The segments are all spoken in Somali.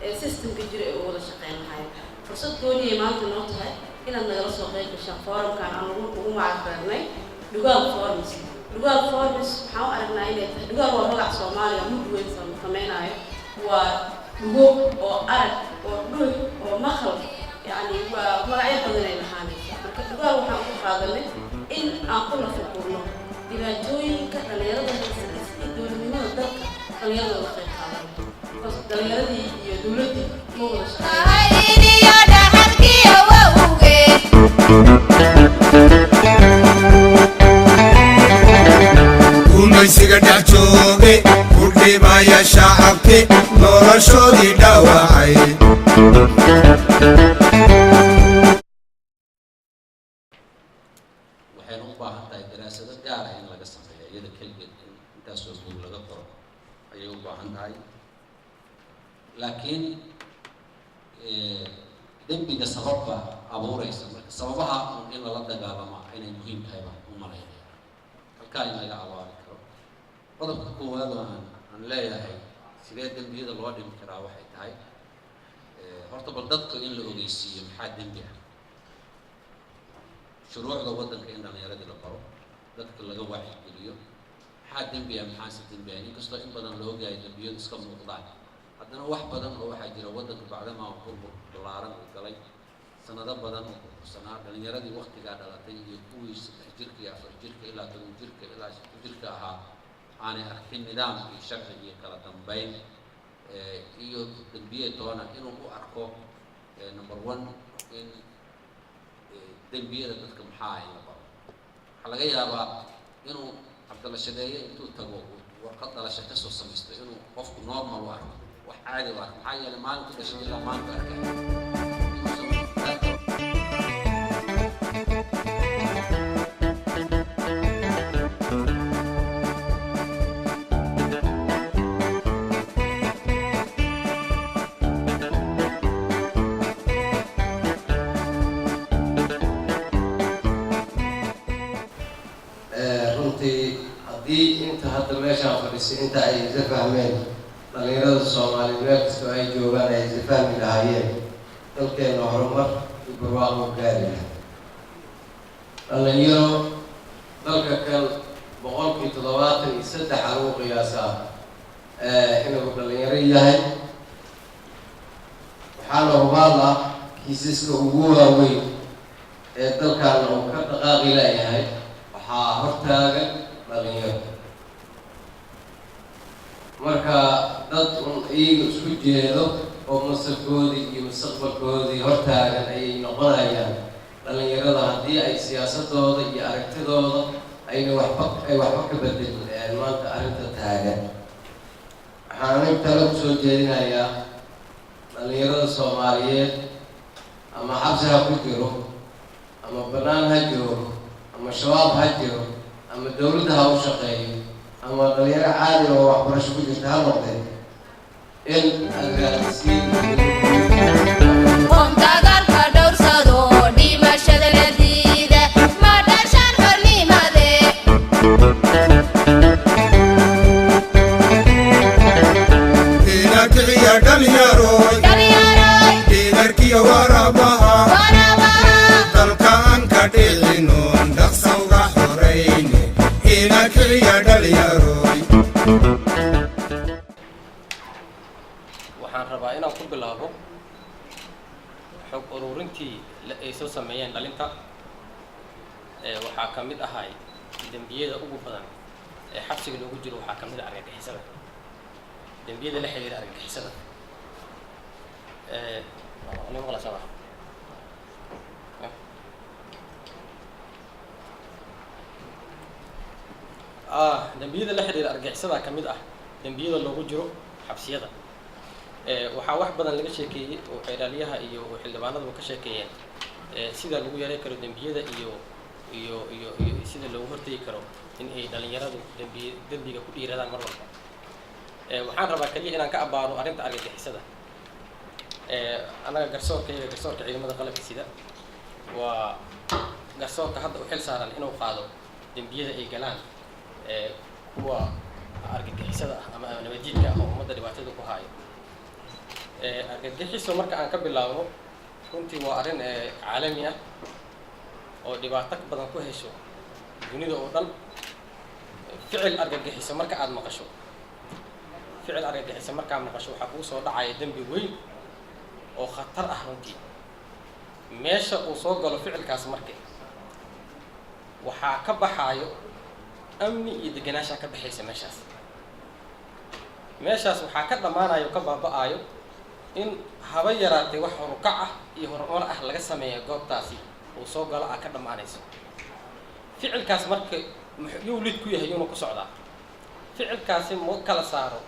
ee systemka jira ay u wada shaqeyn lahaayeen. Fursad gooniyay maanta noo tahay inaad nagala soo qayb gashaan forumkan aan ugu magac Dhugaal Forums. Dhugaal Forums waxaan u aragnaa inay tahay, dhugaal waa magac Soomaaliya mud weyn sameynaayo, waa dhugo oo arag oo dhuux oo maqal, yacni waa magacyo badan ay lahaanaysa. Marka dhugaal waxaan ku qaadanay in aan ku lafakurno dhibaatooyinka dhalinyarada haysa iyo sidii dowladnimada dalka dhalinyarada uga qayb qaadanay, because dhalinyaradii iyo dowladdii ma wada shaqeeyaan. Gumaysiga dhex jooge ku dhibaya shacabki, noloshoodii dhaawacay. Waxayna u baahan tahay daraasado gaar ah in laga sameeyo iyada keligeed, in intaasoo buug laga qoro ayay u baahan tahay. Laakiin dembiga sababba abuureysa, marka sababaha un in lala dagaalama inay muhiim tahay baan u malaynaya, halkaa in laga abaari karo. Qodobka koowaad oo aan leeyahay sidee dembiyada loo dhimi karaa waxay tahay, horta bal dadka in la ogeysiiyo maxaa dembi ah, shuruucda waddanka in dhallinyaradii la baro, dadka laga wacyigeliyo maxaa dembi ah, maxaase dembi ah. Inkastoo in badan la ogyahay, dembiyadu iska muuqdaan, haddana wax badan oo waxaa jira waddanka bacdamaa uu burbur ballaaran uu galay, sanado badan oo burbursanaa, dhallinyaradii waktigaa dhalatay iyo kuwii 3 jirka iyo 4 jirka ilaa 10 jirka ilaa 5 jirka ahaa aanay arkin nidaam iyo sharci iyo kala dambeyn iyo dembiye toona inuu u arko. Number one, in dembiyada dadka maxaa in la baro. Waxaa laga yaabaa inuu Cabdalla Shadeeye intuu tago warqad dhalasho kasoo samaysto, inuu qofku normal u arko, wax caadi u arko, maxaa yeelay maalinku dhashay ilaa maalintu arkay inuusan. Runtii haddii inta hadda meeshaan fadhisay inta ay isla fahmeen, dhalinyarada Soomaaliyeed meel kastoo ay joogaan ay isla fahmi lahaayeen, dalkeena horumar iyo barwaaqo gaari lahaa. Dhalinyaro dalka kan 73% lagu qiyaasaa inuu dhalinyaro yahay. Waxaana hubaal ah kiisaska ugu waaweyn ee dalkaana uu ka dhaqaaqi layahay waxaa hortaagan dhalinyaro. Marka dad un iyaga isku jeedo oo masarkoodii iyo mustaqbalkoodii hortaagan ayay noqonayaan dhalinyarada haddii ay siyaasadooda iyo aragtidooda ayna waxba ay waxba ka bedelin maanta arrinta taagan. Waxaan anig talo kusoo jeedinayaa dhalinyarada Soomaaliyeed, ama xabsi ha ku jiro, ama bannaan ha joogo, ama Shabaab ha jiro, ama dawladda ha u shaqeeyo, ama dhalinyaro caadi oo waxbarasho ku jirta ha noqdee, in aad raadisiin. Dagaalka dhowrsado, dhimashada la diida, ma dhashaan xornimade. Inakiciya dhalinyaroy, dhalinyaroy, dhiidarkiyo warabaha, warabaha, dalka aan ka dhicinoon dhaqsa uga xorayne. Inakiciya dhalinyaroy. Waxaan rabaa inaan ku bilaabo xog ururintii ay soo sameeyeen dhalinta. Waxaa ka mid ahay dembiyada ugu badan ee xabsiga loogu jiro, waxaa ka mid ah argagixisada, dembiyada la xiriira argagixisada. Waa maqla soo ma? Dembiyada la xiriira argagixisada ka mid ah dembiyada loogu jiro xabsiyada. Waxaa wax badan laga sheekeeyey oo xeeraalyaha iyo xildhibaanaduba ka sheekeeyeen sida lagu yareyn karo dembiyada iyo sida loogu hortegi karo in ay dhalinyaradu dembiga ku dhiiradaan mar walba. Waxaan rabaa kaliya inaan ka abaaro arrinta argagixisada. Annaga garsoorka iyaga, garsoorka ciidamada qalabka sida, waa garsoorka hadda u xil saaran inuu qaado dembiyada ay galaan kuwa argagixisada ah ama nabadjiidka ah oo ummadda dhibaatada ku haayo. Argagixiso marka aan ka bilaabno, runtii waa arrin caalami ah oo dhibaato badan ku hesho dunida oo dhan. Ficil argagixiso marka aada maqasho, ficil argagixiso markaad maqasho, waxaa kugu soo dhacaya dembi weyn oo khatar ah. Runtii meesha uu soo galo ficilkaas marka waxaa ka baxaayo amni iyo degenaanshaa ka baxaysa meeshaas. Meeshaas waxaa ka dhammaanayo, ka baaba-aayo in haba yaraatay wax horukac ah iyo horumar ah laga sameeya goobtaasi uu soo galo aa ka dhammaanayso ficilkaas. Marka yuu lid ku yahay, yuuna ku socdaa ficilkaasi, ma kala saaro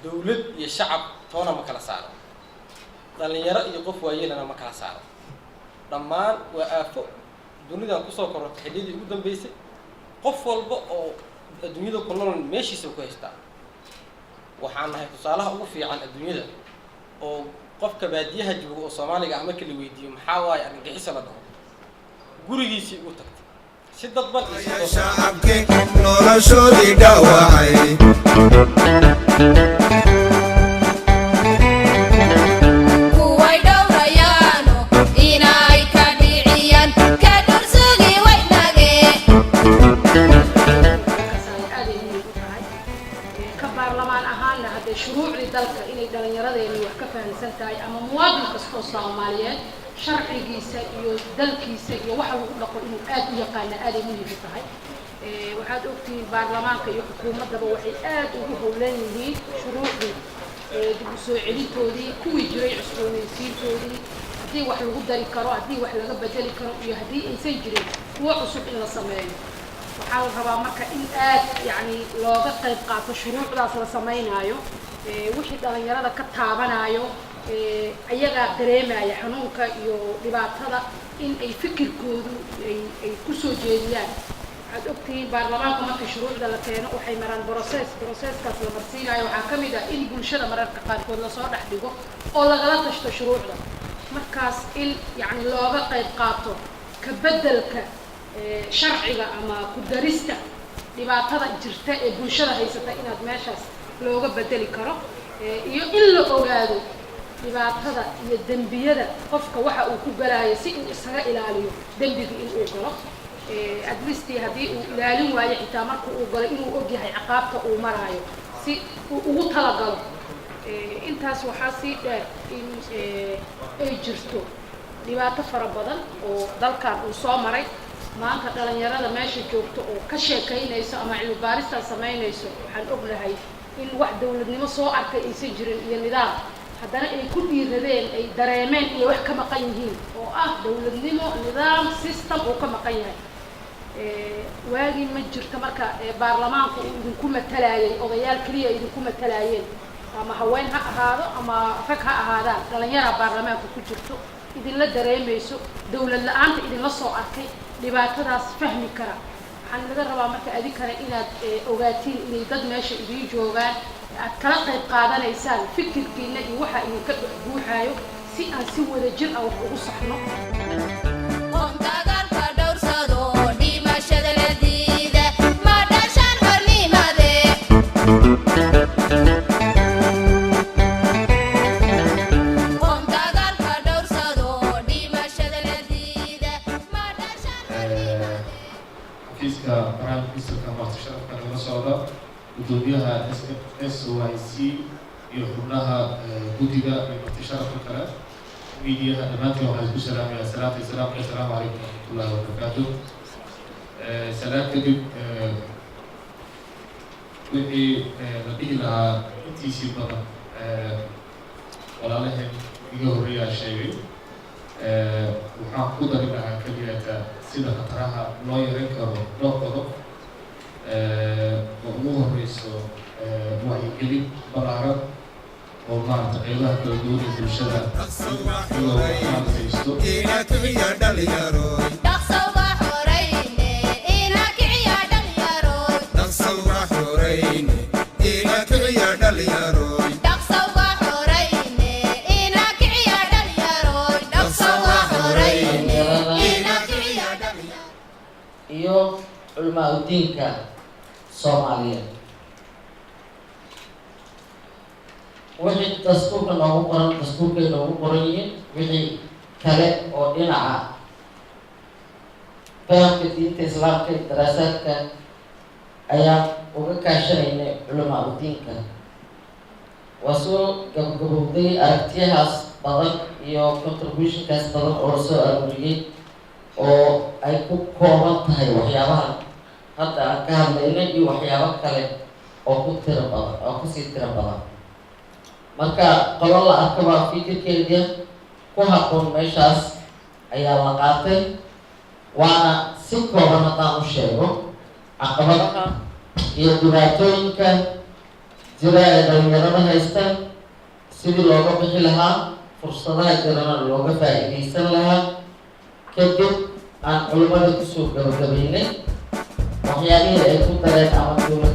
dawlad iyo shacab toona, ma kala saaro dhalinyaro iyo qof waayeelana, ma kala saaro. Dhammaan waa aafo dunidan kusoo korortay xilliyadii ugu dambeysay. Qof walba oo adduunyada ku nool meeshiisa ku haystaa. Waxaan nahay tusaalaha ugu fiican adduunyada oo qofka baadiyaha jooga oo Soomaaliga ah marka la weydiiyo maxaa waaye argagixiso la dhaho, gurigiisii ugu tagtay si dadban iyo si toos ah. Shacabkii noloshoodii dhaawacay. Kuway dhowrayaano inay ka dhiciyaan ka dhursugi waynage. Markaas aad ay muhiim u tahay ka baarlamaan ahaanna haddee shuruucdii dalka inay dhallinyaradeeni wax ka fahamsan tahay ama muwaadin kastoo Soomaaliyeed sharcigiisa iyo dalkiisa iyo waxa lagu dhaqo inuu aad u yaqaana aad ay muhiim u tahay. Waxaad ogtihiin baarlamaanka iyo xukuumaddaba waxay aad ugu howlan yihiin shuruucdii dib u soo celintoodii, kuwii jiray cusboonaysiintoodii, haddii wax lagu dari karo, haddii wax laga bedeli karo iyo haddii aysan jirin kuwo cusub in la sameeyo. Waxaa la rabaa marka in aad yacni looga qayb qaato shuruucdaas la sameynaayo, wixii dhalinyarada ka taabanayo, ayagaa dareemaya xanuunka iyo dhibaatada, in ay fikirkoodu ay kusoo jeediyaan. Waxaad ogtihiin baarlamaanka markii shuruucda la keeno waxay maraan process. Processkaas la marsiinayo waxaa ka mid ah in bulshada mararka qaarkood lasoo dhex dhigo oo lagala tashto shuruucda. Markaas in yacni looga qayb qaato ka beddelka sharciga ama ku darista dhibaatada jirta ee bulshada haysata inaad meeshaas looga bedeli karo, iyo in la ogaado dhibaatada iyo dembiyada qofka waxa uu ku galaayo si uu isaga ilaaliyo dembiga in uu galo. At least haddii uu ilaalin waayo, xitaa marka uu galo inuu ogyahay ciqaabta uu maraayo si uu ugu talagalo. Intaas waxaa sii dheer in ay jirto dhibaato fara badan oo dalkan uu soo maray. Maanta dhalinyarada meesha joogto oo ka sheekaynayso ama cilmi baaristaa samaynayso, waxaan ognahay in wax dawladnimo soo arkay aysan jirin iyo nidaam, haddana ay ku dhiiradeen, ay dareemeen inay wax ka maqan yihiin oo ah dawladnimo, nidaam, system uu ka maqan yahay. Waagii ma jirto marka baarlamaanku uu idinku matalaayay odayaal keliya idinku matalaayeen, ama haween ha ahaado ama rag ha ahaadaan, dhalinyaraa baarlamaanka ku jirto idinla dareemayso dawlad la-aanta, idinla soo arkay dhibaatadaas, fahmi kara. Waxaan laga rabaa marka adinkana inaad ogaatiin inay dad meesha idiin joogaan aad kala qayb qaadanaysaan fikirkiina iyo waxa idinka guuxaayo si aan si wada jir ah wax ugu saxno. Qoom dagaalka dhowrsado, dhimashada la diida, ma dhashaan xornimade. Qoom dagaalka dhowrsado, dhimashada la diida, ma dhashaan xornimade. Xafiiska Prime Ministerka, marti sharafka nagala socda, gudoomiyaha SYC iyo xubnaha guddiga iyo marti sharafka kale, miidiyaha, dhammaantiin waxaan isku salaamayaa salaanta islaamka: assalaamu calaykum waraxmatullahi wabarakaatu. Salaan kadib, wixii la dhihi lahaa intiisii badan walaalaheen iga horreeyaa sheegay. Waxaan ku dari lahaa keliyata sida khataraha loo yareyn karo dhowr qodob oo ugu horeyso wacyigelin ballaaran oo maarata qeybaha kala duwan ee bulshada iyadoo maaragtaysto. Ina kiciya dhalinyaroy. Dhaqsowga xorayne, ina kiciya dhalinyaroy. Dhaqsawga xorayne, ina kiciya dhalinyaroy. Dhaqsowga xorayne, ina kiciya dhalinyaroy. Dhaqsowga xorayne, ina kiciya dhalinyaroy. Iyo culamaa udiinka Soomaaliyeed. Wixii dastuurka noogu qoran, dastuurkay noogu qoran yihiin. Wixii kale oo dhinaca fahamka diinta Islaamka iyo daraasaadka ayaan uga kaashanaynay culamaa udiinka. Waa soo gabagabowday aragtiyahaas badan iyo contributionkaas badan oo lasoo aruuriyey, oo ay ku kooban tahay waxyaabahan hadda aan ka hadlaynay iyo waxyaabo kale oo ku tiro badan, oo kasii tiro badan. Marka qolo la arkaba fikirkeeda ku habboon meeshaas ayaa la qaatay. Waana si kooban haddaan u sheego caqabadaha iyo dhibaatooyinka jira ee dhalinyarada haysta, sidii looga bixi lahaa, fursadaha jirana looga faa'iidaysan lahaa. Kadib aan culimmada kusoo gabagabaynay waxyaabihii ay ku dareen ama dowlad.